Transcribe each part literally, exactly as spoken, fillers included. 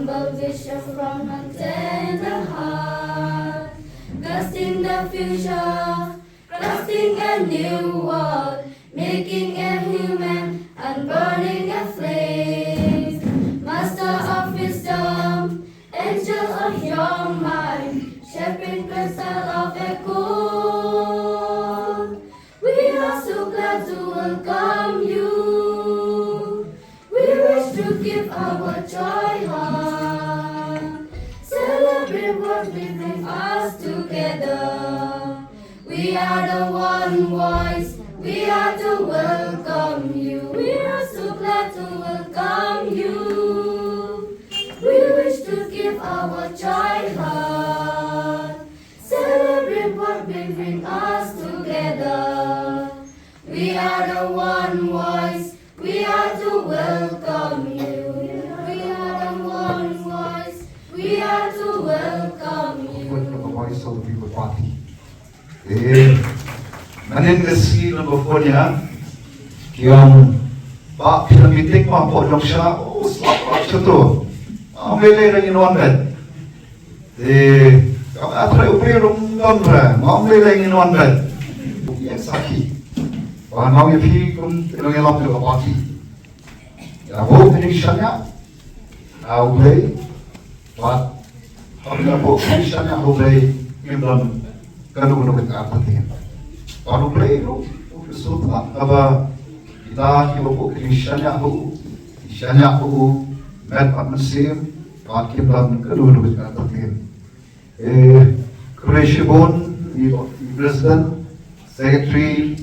Humble vision from a tender heart, casting the future, crafting a new world, making a human and burning a flame. Master of wisdom, angel of your mind, shaping crystal of a gold. We are so glad to welcome you. We wish to give our joy heart. Celebrate what we bring us together. We are the one voice. We are to welcome you. We are so glad to welcome you. We wish to give our joy heart. Celebrate what we bring us together. We are the one voice. We are to welcome you. We are the one voice. We are to welcome you. Voice of the People Party. Eh, manin ka si number four nia. Ki ong ba phi meeting ma po jong sha. Oh, slap slap sha tu. Am lele ra in one red. Te ka ba trai u pre rong don ra, ngam lei lei ngin wan ra. Ïa sakhi. Ba nong ïa phi kum nong ïa lam jong ka party. Ïa bo phi shania. A u Blei. Ba hap ïa bo phi shania u Blei ngim don kano kano ka artatien. Ba u Blei ru u sut la ka ba kita ki ba bo phi shania u shania u met pat mynsiem. Ba kim don kano kano ka artatien. Eh, khublei shibun i, i President, Secretary,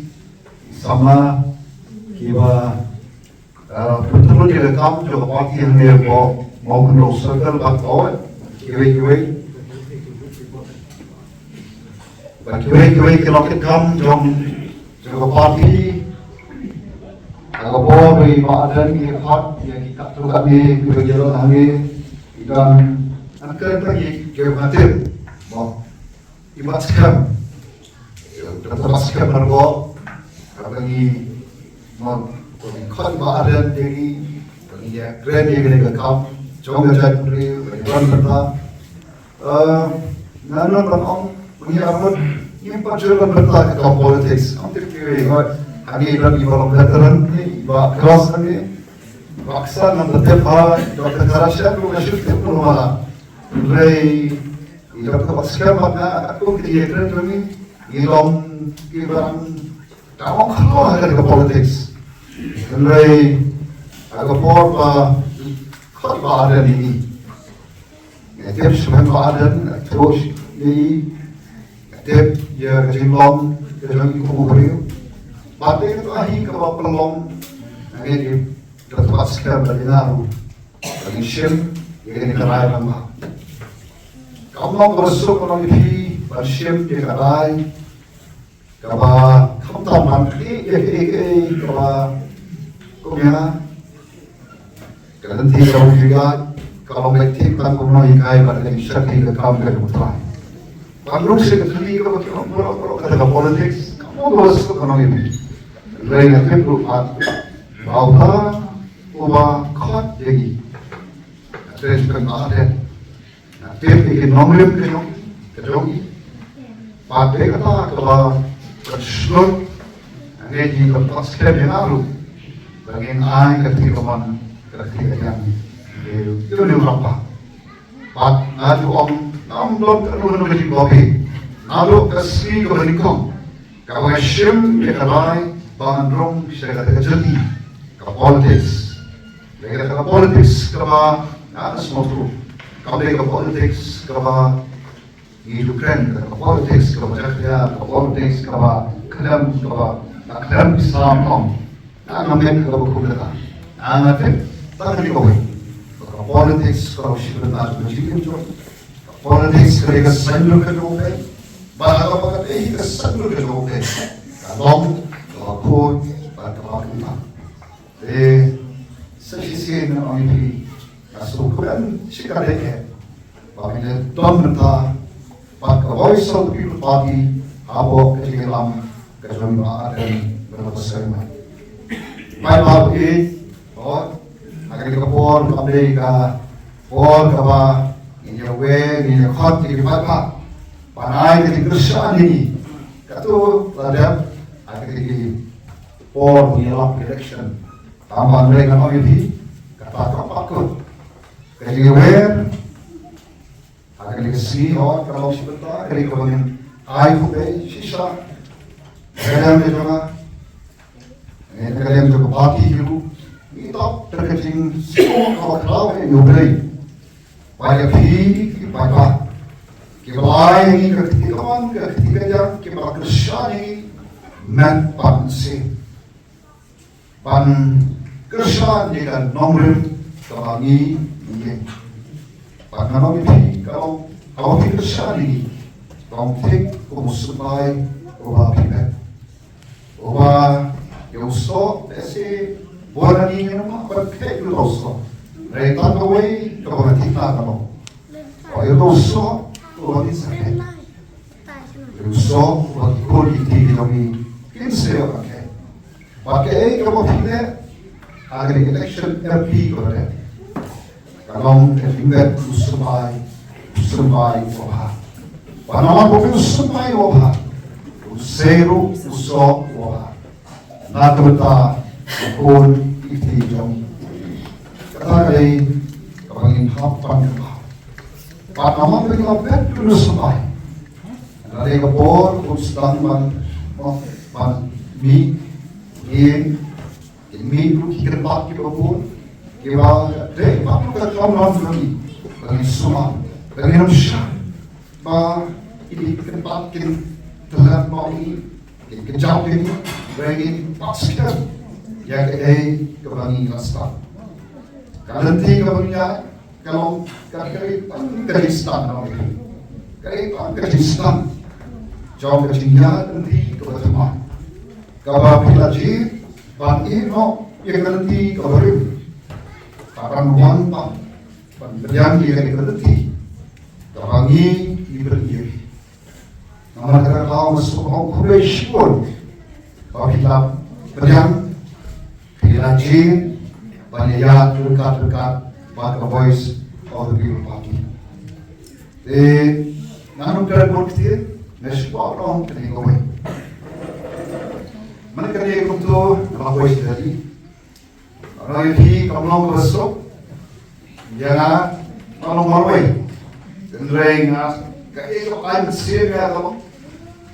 i samla kiba, ah, pynthut ïa ka kam jong ka party hangne hapoh Mawkynrew Circle bad kiwei kiwei. Bad kiwei kiwei ki nongkitkam jong jong ka party. Ka por ba i Bah Ardent i khot ïa ki katto katne kiba ïaroh hangne. I don, ngan kren tang ïa ki, ki ba tip. Mo, i Bah Skhem. Dr. Bah Skhem Margo. Kaba ngi, mo, kaba ngi khot i Bah Ardent ïa ngi, kaba ngi ïa kren ïa kane ka kam jong ka jaitbynriew, kaba ngi don bynta. Eh, nga nang ban ong, ngi arngut, ngim pat shuh ban bynta ka politics. Ong tip kiwei, hooid. Hangne don i ba long veteran, i Bah Cross hangne. Bah Ksan nang tip ha, i Doctor Kharashian ruh nga shu tip ruh ma. Hynrei i Doctor Bah Skhem bad nga, katkum ki jingïakren jong ngi, ngi long kiba dang ong khlong ha ka politics. Hynrei ha ka por ba khot Bah Ardent ïa ngi. Nga tip shaphang Bah Ardent, nga tip ïa i, nga tip ïa ka jinglong ka jong i kum u briew. Bad dei kato hi kaba pynlong, nga ngeit ïa ka tpat skhem bad ïa nga ruh. Ba ngin shim ïa kane ka rai ba nga. Kam long kaba suk ka long ïa phi ban shim ïa ka rai. Kaba khamtam ban ïa, ïa, ïa, ïa, kaba kum ïa ka lynti ka long ïa ka, ka long ïa ka tang kum nong ïa ka, ba ka shakri ka kam ka jong U Trai. Ban rung sha ka thli kaba ki ong baroh baroh kata ka politics, ka long kaba suk ka long ïa phi. Hynrei nga tip ruh pat ba U Trai uba khot ïa ngi. Ka trei ka Bah Ardent. Nga tip ïa ki nongrim ka jong, ka jong i. Bad dei kata kaba, ka shlur, nga ngeit ïa ka pat skhem ïa nga ruh. Ba ngin ai ka kti kamon, ka kti kadiang. Ïa u, ïa u Rangbah. Bad nga ju ong, ngam don kano kano ka jinglong. Naduh ka sngi kaba nyngkong. Kaba nga shim ïa ka rai ba ngan rung sha kata ka jylliew ka politics. Ïa kata ka politics kaba nga sngewthuh. Kam dei ka politics kaba ngi ju kren, ka politics kaba jakhlia, ka politics kaba khlem, kaba khlem pisa ong. Nga ngam ngeit kaba kum kata. Nga ngeit tang kawei. Ka politics kaba shim bynta jong ka jingim jong. Politics ka dei ka saiñdur ka jong U Blei. Bad haba ka dei ka saiñdur ka jong U Blei, ka long kaba khuid bad kaba khuid. Te sa shisien nga ong ïa phi, nga sngewkmen shikatdei eh ba ngin ïa don bynta bad ka Voice of the People Party hapoh ka jingïalam ka jong i Bah Ardent Miller Basaiawmoit. Paidbah ïeit, oh, ha kane ka por kam dei ka Por kaba ngin ïa wer, ngin ïa khot ïa ki paidbah ban ai ka jingkyrshan ïa ngi. Kato la dep ha kata ka por ba ngin ïalap election. Tang ba ngi nang ong ïa phi, kata kam pat kut. Ka jingwer ha kane ka sngi, hooid, ka long shi bynta, ka dei kaba ngin ai khublei shisha. Ka dei ka jong nga, eh, ka dei ka jong ka party hi ruh. Ngi tip da ka jingsngew kaba khraw ïa U Blei. Ba ïa phi, phi paidbah, kiba ai ïa ngi ka kti kamon, ka kti kajam, kiba kyrshan ïa ngi met bad mynsiem ban kyrshan ïa ka nongrim kaba ngi ïeng. Bad ngan ong ïa phi, ka long, kaba phi kyrshan ïa ngi, ka long thik kum u symbai uba phi bet. Uba ïa u soh, lehse bun na ngi ngim lah ban kheit ïa u soh. Hynrei tang kawei kaba nga thikna ka long, ba ïa u soh uba ngi sa kheit, ïa u soh uba ki khun ki kti ki jong ngi kin sa ïoh ban kheit. Bad kaei kaba phi leh ha kane ka election M P kaba dep, ka long ka jingbet u symbai, u symbai uba bha. Bad namar ba u symbai uba bha, u sei ruh u soh uba bha na ka bynta ki khun ki kti jong ngi. Kata ka dei kaba ngin hap ban kyrpad. Bad namar ba ngi la bet ïa u symbai, la dei ka por ba un sdang ban, ban mih, ïeng, kin mih ruh ki kyrpad kiba bun, kiba dei pat ruh ka kamram jong ngi, ba ngin sumar, ba ngin ym shah ba ki kyrpad kin tyllep noh ïa ngi, kin kjat ïa ngi, ba ngin pat skhem ïa kaei kaba ngi la sdang. Ka lynti kaba ngi ïaid, ka long ka, ka dei tang ka jingsdang, ka long ka dei tang ka jingsdang jong ka jingïaid lynti kaba thymmai, kaba phi la jied ban ïehnoh ïa ka lynti kaba rim, ban wan ban, ban pdiang ïa ka lynti kaba ngi, ngi pdiang ïa. Namar kata ka daw nga sngewbha khublei shibun ba phi la pdiang, phi la jied ban ïaid ryngkat ryngkat bad ka Voice of the People Party. Te ngan ym kren bun ktien, nga sngewbha ban ong kane kawei. Mynta kane kumto nga la poi sha Delhi. Nga ong ïa phi, kam long kaba suk ïa nga ban long marwei. Hynrei nga, kaei kaba ai mynsiem ïa nga ka long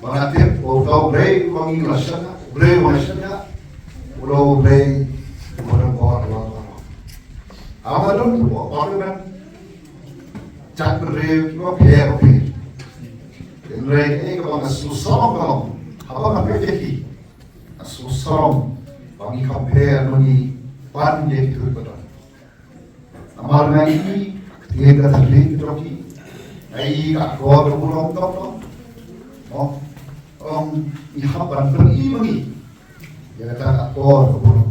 ba nga tip ba uta U Blei uba ngi la shaniah, U Blei uba ngi la shaniah, u long U Blei uba don bor, uba don bor. Haba don bor, bor ban jaitbynriew kiba pher bapher. Hynrei kaei kaba nga sngewsarong ka long, haba nga peit ïa ki, nga sngewsarong ba ngi compare ma ngi bun ïa kito kiba don. Namar nga ïohi ka ktien ka thylliej ka jong ki, nga ïohi ka akor ka burom ka burom. Mo, ong, ngi hap ban pyni ma ngi ïa kata ka akor ka burom.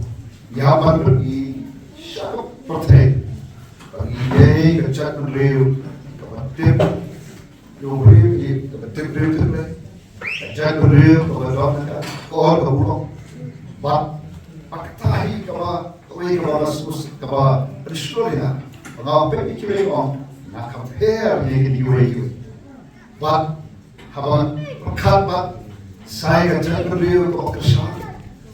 Ngi hap ban pyni sha ka pyrthei ba ngi dei ka jaitbynriew kaba tip ïa u briew, ïa kaba tip briew tip lei, ka jaitbynriew kaba don ka akor ka burom. Bad, bad kata hi kaba, kawei kaba nga sngewsih, kaba pynshlur ïa nga. Ba nga peit ïa kiwei, ong, nga compare ïa kine kiwei kiwei. Bad haba nga pyrkhat bad sa ïa ka jaitbynriew kaba kyrshan,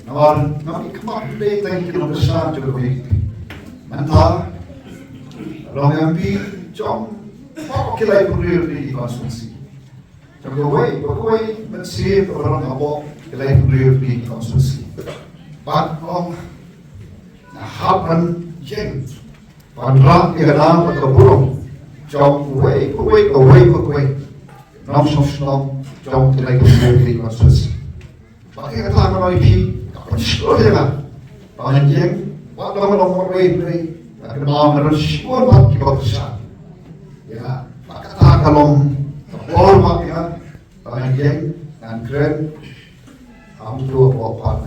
namar ngam i khmat dei tang ki nongkyrshan jong ka community. Mynta long M P jong baroh ki laiphew hynriew tylli ki constituency. Jong kawei pa kawei mynsiem kaba long hapoh ki laiphew hynriew tylli ki constituency. Bad ong nga hap ban ïeng ban rah ïa ka daw bad ka burom jong uwei pa uwei, kawei pa kawei nongshong shnong jong ki laiphew hynriew tylli ki constituency. Bad ïa kata ka long ïa phi, ka pynshlur ïa nga ba ngan ïeng, wat la nga long marwei hynrei nga kynmaw nga don shibun pat kiba kyrshan ïa nga. Bad kata ka long ka bor pat ïa nga ba ngan ïeng, ngan kren ha uto u por pat.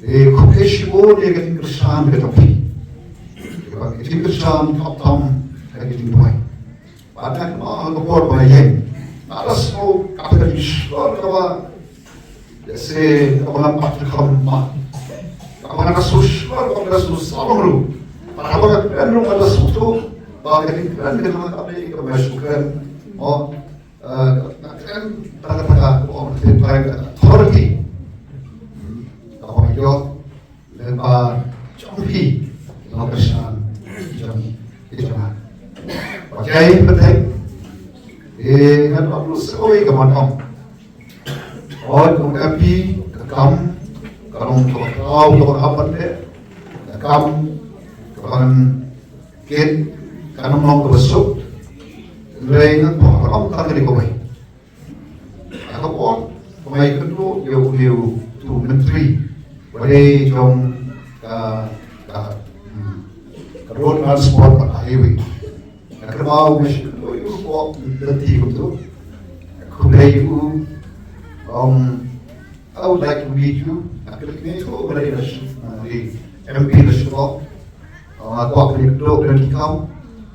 Te khublei shibun ïa ka jingkyrshan ka jong phi. Ïa ka jingkyrshan khamtam ha ka jingduwai. Bad nga kynmaw ha ka por ba nga ïeng, nga la sngew kata ka jingshlur kaba, lehse kaba ngam pat kyrkhu ma, kaba nga la sngew shlur, kaba nga la sngew sawdong ruh. Ba Haba nga kren ruh nga da sngewthuh ba ka jingkren ka jong nga kam dei kaba shu kren. Mo, eh, nga kren tang ka, tang ka, ka authority. Kaba ïoh lyngba jong phi, lyngba ka shan jong phi jong nga. Ba jai ba thei, eh, ngan ap lu soi ka man ong. Oi, kum ka pi, ka kam, ka long kaba khraw, kaba hap ban leh, ka kam, kaba kit, ka long long kaba suk, hynrei ngan pok ka long tang kane kawei. Ka por, ba ngai kynduh ïa u, ïa u, tu myntri, ba dei jong ka, ka, hmm, ka road transport bad highway. Nga kynmaw nga shu kynduh ïa u pok lynti kumtu. Khublei ïa u, um, I would like to meet you. Nga kynduh ïa u ba dei na shu, na dei M P na shu pok. Nga kwah ban ïakynduh, ban ïakynduh.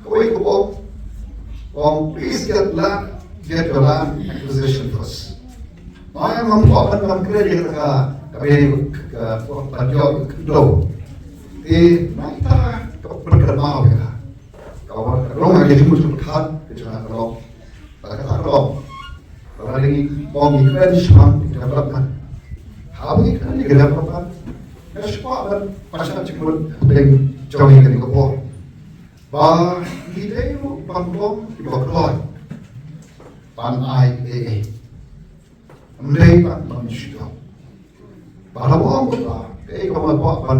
Kawei ka pok. Um, please get land, get your land acquisition first. Nga ngam kwah ban, ngam kren ïa ka, ka, ka, ka, ban ïoh kynduh. Te, nga ïa ka, ka, ka, ka, ka, ka, ka long ha ka jingmut jingpyrkhat ka jong nga ka long. Ba kata ka long, ba lada ngi ong ngi kren shaphang development, haba ngi kren ïa ka development, nga shu kwah ban pynshai jingmut hapdeng jong ngi kane ka por. Ba ngi dei ruh ban long kiba kloi ban ai ei ei. Ym dei ban, ban shu ong. Ba la ong ba, eh, ka ma ba ban,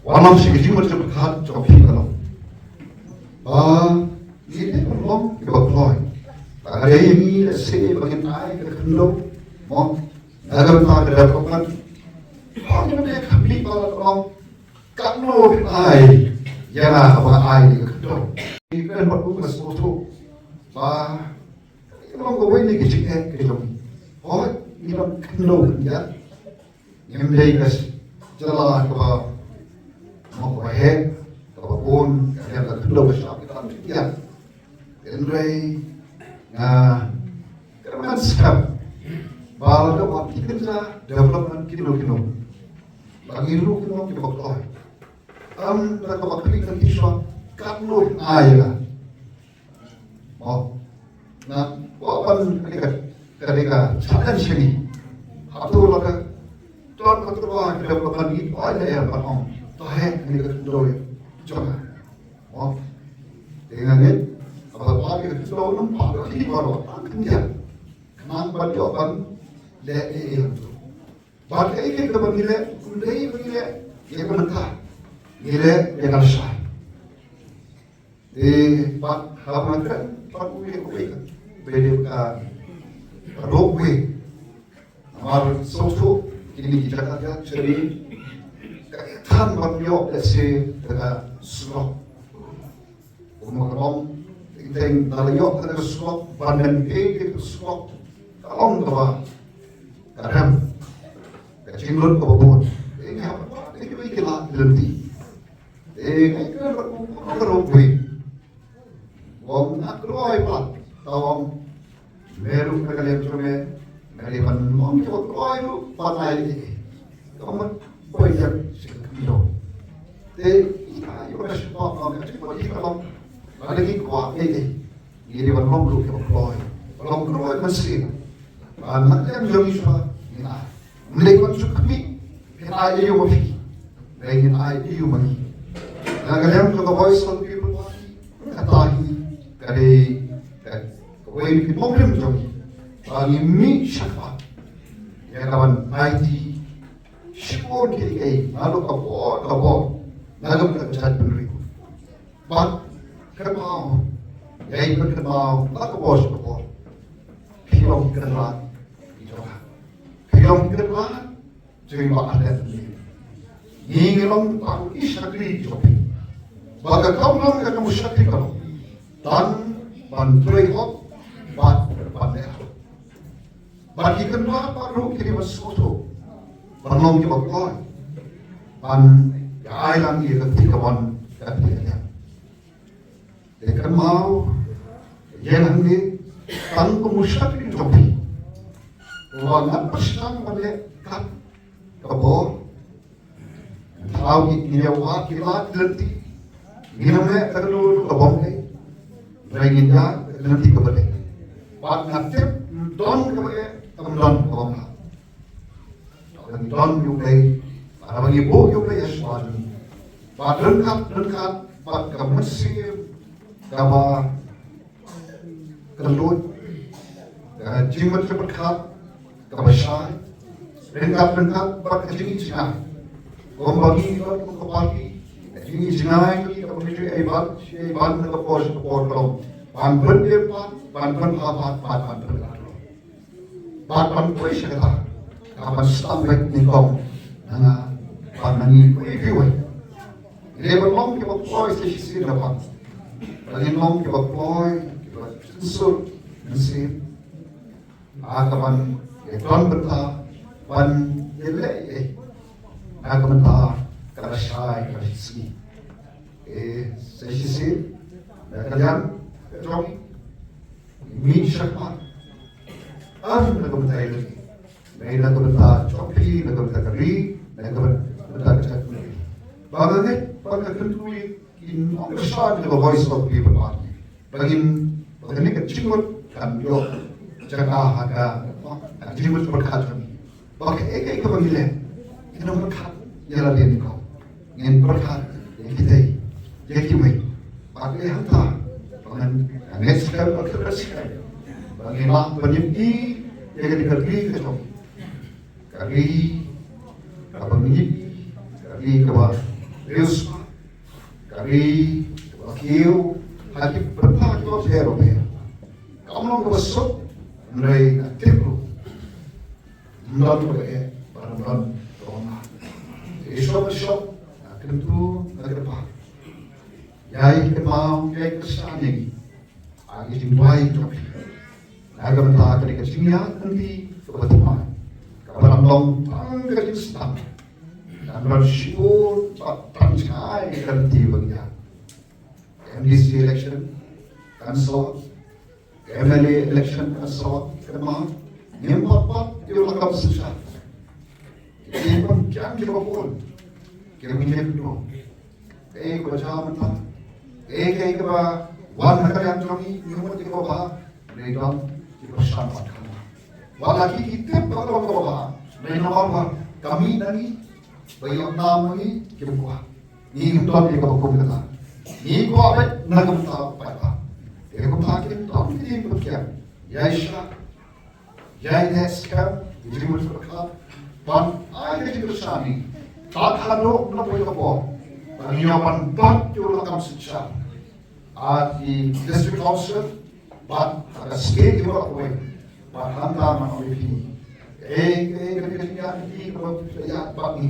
wan lam shi ka jingmut jingpyrkhat jong phi ka long. Ba, ngi dei ban long kiba kloi. Ba ka dei ngi lehse ba ngin ai ka khyndew, mo, na ka bynta ka development. Ba ngin dei ka khmih ba la ong, katno phin ai ïa nga haba nga ai ka khyndew. Ngi kren bad u ka sngewthuh. Ba, Ka long kawei na ki jingeh ka jong ngi. Hooid, ngi don khyndew khyndiat. Ngim dei ka jylla kaba, mo, kaba heh, kaba bun, ka dei ka khyndew ka shyiap, ki don khyndiat. Hynrei nga kyrmen skhem ba lada wat ki kynja development kino kino, ba ngi ruh kin long kiba kloi. Ym da kaba khmih, kan pynshoi katno phin ai ïa nga. Mo, nga kwah ban, ka dei ka, ka dei ka challenge kane. Hato lada don ka tyrwa ka dei ban, ban ïoh ïa ban ong, to heh kane ka khyndew jong nga. Mo, te nga ngeit, haba ba ka khyndew, ym pat ka khmih baroh, tang khyndiat. Khnang ban ïoh ban leh ei ei hangto. Bad kaei kaei kaba ngi leh, ym dei ba ngi leh ïa ka bynta, ngi leh ïa ka lashai. Te bad haba nga kren bad uwei uwei, ba dei ka, ka ropeway. Namar sngewthuh kine ki jaka jong ngi ka than ban ïoh lehse da ka surok. Kumba ka long, teng teng da la ïoh kata ka surok, ban ïa peit ïa ka surok, ka long kaba, ka rem, ka jinglut kaba bun. Te ngi hap ban, te ngi ki lad ki lynti. Te ngi kren bad u, u, u, u, u, u, u, nga kloi pat, tang Me ruh na ka liang jong me, me dei ban long kiba kloi ruh ban ai ei ei. Ka mat poi ïa shi ka khyndew. Te ïa ka ïa ka shu pop long ka shu pop ïa ka long. Lada ngi kwah ei ei, ngi dei ban long ruh kiba kloi, ban long kloi mynsiem. Ba na ka liang jong ngi shuwa ngin ai. Ym dei ban shu khmih, ngin ai aïu ma phi, ngin ai aïu ma ngi. Na ka liang jong ka Voice of the People Party, kata hi ka dei ka, kawei na ki nongrim jong ngi, ba ngin mih shakhmat ïa ka ban aiti shibun kiei kiei naduh ka bor ka bor, na ka bynta ka jaitbynriew. Bad kynmaw, ïa kynmaw, na ka bor sha ka bor, phi long ki kynrad ki jong nga. Phi long ki kynrad jong i Bah Ardent. Ngi ngi long tang ki shakri jong phi. Ba ka kam long ka kam shakri ka long tang ban trei hok bad ban leh hok. Bad ki kynrad bad ruh ki dei ban sngewthuh ban long kiba kloi ban ïa ai lang ïa ka kti kamon ka kti kadiang. Te kynmaw, ïa hangne tang kum u shakri jong phi, uba ngan pyrshang ban leh kat ka bor. Thaw ngi, ngi ïa wad ki lad ki lynti, Ngin ym leh kano kano ka bym eh. Hynrei ngin ïaid ka lynti kaba dei. Bad nga tip, don kaba eh, ym don kaba bha. Haba ngi don ïa U Blei, bad haba ngi buh ïa U Blei ha shuwa jong ngi, bad ryngkat ryngkat bad ka mynsiem kaba kynduid, ka jingmut jingpyrkhat kaba shai, ryngkat ryngkat bad ka jingïeit jingïaid. Kumba ngi don kum ka party, ka jingïeit jingïaid ngi kaba ngi ju ai ban, ai ban na ka por sha ka por ka long ban pynbeit pat, ban pynbha pat, ban pynbeit pat. Bad ban poi sha kata, ka ban sdang beit nyngkong na nga bad na ngi uwei pa uwei. Ngi dei ban long kiba kloi sa shisien na bynta. Ba ngin long kiba kloi, kiba kynsur mynsiem. Ha ka ban ïadon bynta, ban ïaleh ïa, na ka bynta ka lashai ka lashisngi. Eh, sa shisien na ka liang ka jong ngi, mih shakhmat. Ym na ka bynta ïa lade, na ka bynta jong phi, na ka bynta ka ri, na ka bynta ka jaitbynriew. Ba nga ngeit ba nga kyntu ïa ki nongkyrshan jong ka Voice of People Party, ba ngin, ba kane ka jingmut kan ïoh jaka ha ka, ha ka jingmut pyrkhat jong ngi. Ba kaei kaei kaba ngi leh, ngin ym pyrkhat ïa lade nyngkong, ngin pyrkhat ïa kitei, ïa kiwei. Bad lei hangta ba ngan, ngan ngeit skhem bad kyrmen skhem ba ngin lah ban ïohi ïa kane ka ri ka jong ngi. Ka ri kaba ngi, ka ri kaba riewspah, ka ri kaba kiew ha ki bynta kiba pher bapher. Kam long kaba suk, hynrei nga tip ruh ym don kaba eh bad ym don kaba mlien. Te shuwa ban sdang, nga kyntu, nga kyrpad, ïai kynmaw, ïai kyrshan ïa ngi ha ki jingduwai jong phi. Na ka bynta kane ka jingïaid lynti kaba thymmai, kaba ym long tang ka jingsdang, kan long shibun bad tang jngai ka lynti ba ngi ïaid. Ka M D C election kan sa wan, ka M L A election kan sa wan, kynmaw, ngim pat pat ïoh lakam synshar. Ki pynkiang kiba bun, kiba ngi ïa kynduh. Kaei kaba jia mynta, kaei kaei kaba wan na ka liang jong ngi, ngi mut ïa kaba bha, ngi don ki kyrshan bad kynmaw. Wat la ki ki tip ba ka long kaba bha, ngi namar ba ka mih na ngi, ba ïoh nam na ngi, kim kwah. Ngi ngim don ïa kaba kum kata. Ngi kwah beit na ka bynta u paidbah. Te kumta kim don ki jingpynkiang. Ïai shah, ïai leh skhem, ïa ki jingmut jingpyrkhat, ban ai ka jingkyrshan ïa ngi. Tad haduh na poi ka por ba ngin ïoh ban bat ïa u lakam synshar ha ki District Council bad ha ka state kiba la poi. Bad hangta ngan ong ïa phi, eh, eh, ka jingïaid lynti kaba phi la ïaid bad ngi,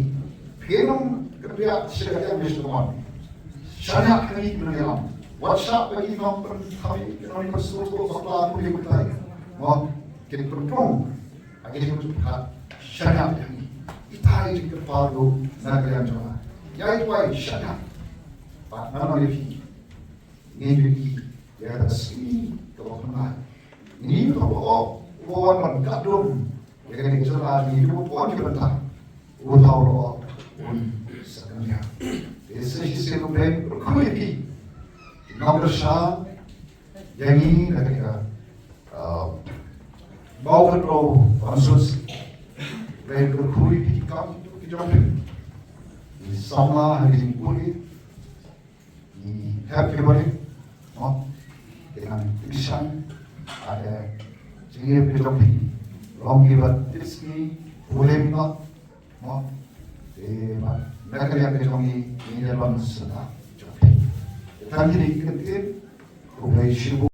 phin ym kynriah sha ka liang bad sha ka mon. Shaniah ha ngi ki nongïalam. Wat shah ba ki nongpynthame, ki nongpynsuh bakla kumne kumtai. Mo, kin pynrung ha ki jingmut jingpyrkhat. Shaniah ïa ngi. Ita i jingkyrpad ruh na ka liang jong nga. Ïai duwai shaniah. Bad ngan ong ïa phi, ngin ïohi ïa ka sngi kaba kynmaw. Ngi, uta uba wan ban kat dum ïa kane ka jylla, ngi, uba wan ki bynta, uta u lyoh un sa kynriah. Te sa shisien U Blei un kyrkhu ïa phi ki nongkyrshan ïa ngi na kane ka, ah, Mawkynrew constituency. U Blei un kyrkhu ïa phi ki kam ki jong phi. Ngi samla ha ki jingpule, ngi hep ki barit, mo, ki nang pynshai, ha ka jingïeit ka jong phi, long kiba tip sngi, pule mynta, mo, te bad na ka liang ka jong ngi, ngi ïa long sngewbha jong phi. Te tang kine ki kyntien, khublei shibun.